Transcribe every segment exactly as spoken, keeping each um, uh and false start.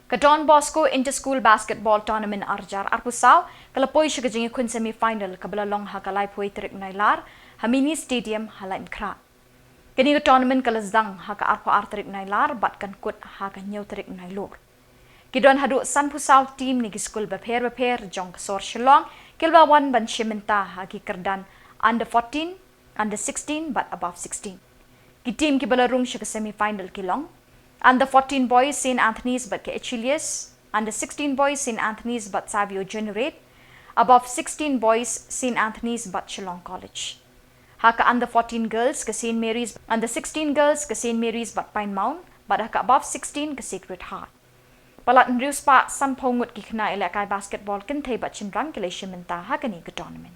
Ka Don Bosco Inter-School Basketball Tournament ar hajar arphew saw ka la poi sha ka jingïakhun semi-final kaba la long ha ka laiphew tarik Nailar ha Mini Stadium ha Laitumkhrah. Kane ka tournament ka la sdang ha ka arphew ar tarik Nailar bad kan kut ha ka hynñiew tarik Nailur. Ki don haduh sanphew saw team na ki skul bapher bapher jong ka sor Shillong ki la wan ban shim bynta ha ki kyrdan under fourteen, under sixteen bad above sixteen. Ki team kiba la rung sha ka semi-final ki long: under fourteen boys Saint Anthony's bad ka Achilles, under sixteen boys Saint Anthony's bad Savio Juniorate, above sixteen boys Saint Anthony's bad Shillong College. Ha ka under fourteen girls ka Saint Mary's, under sixteen girls ka Saint Mary's bad Pine Mount, bad ha ka above sixteen ka Sacred Heart. Palat hynriew spah sanphew ngut ki khynnah ïalehkai basketball kynthei bad shynrang ki la shim bynta ha kane ka tournament.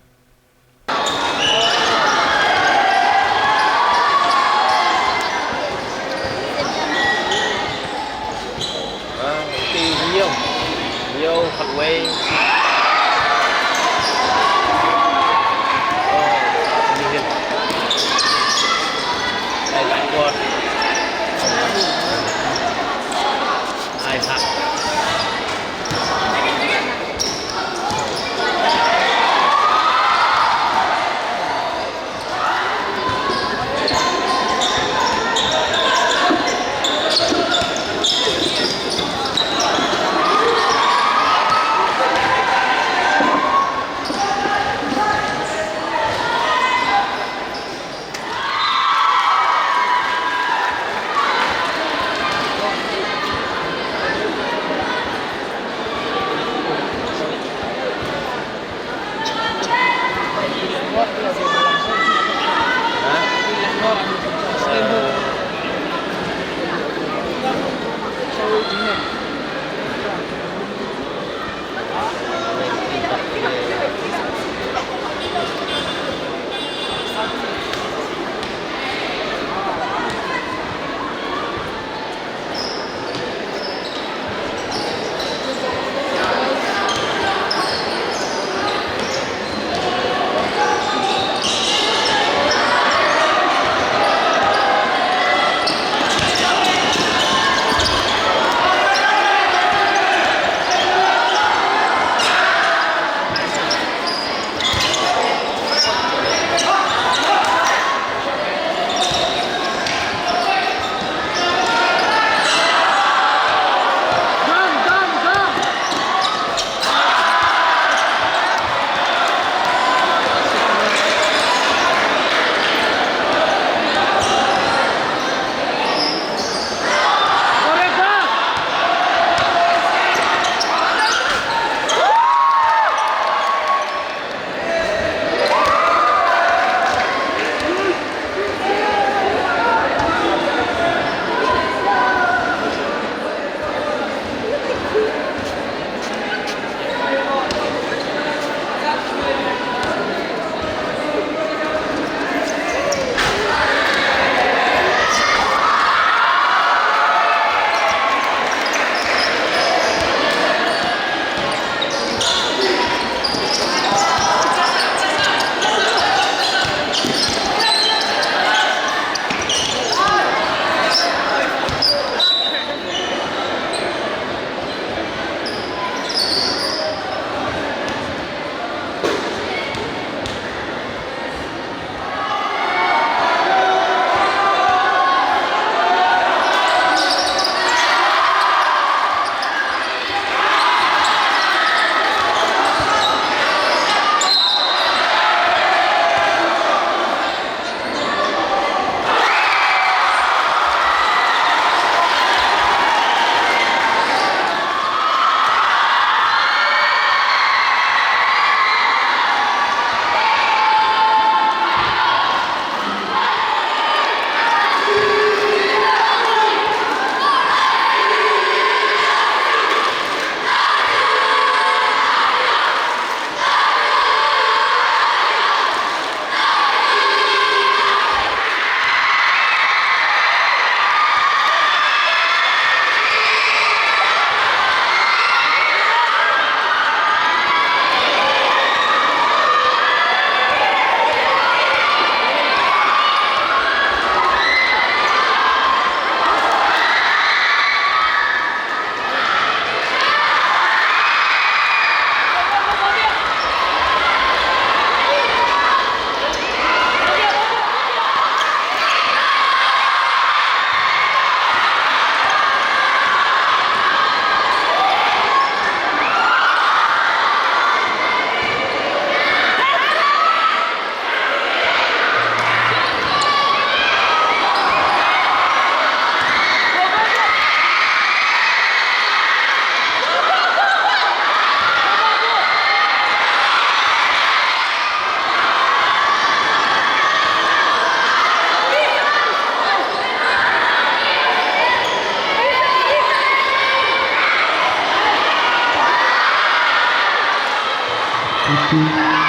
Atu.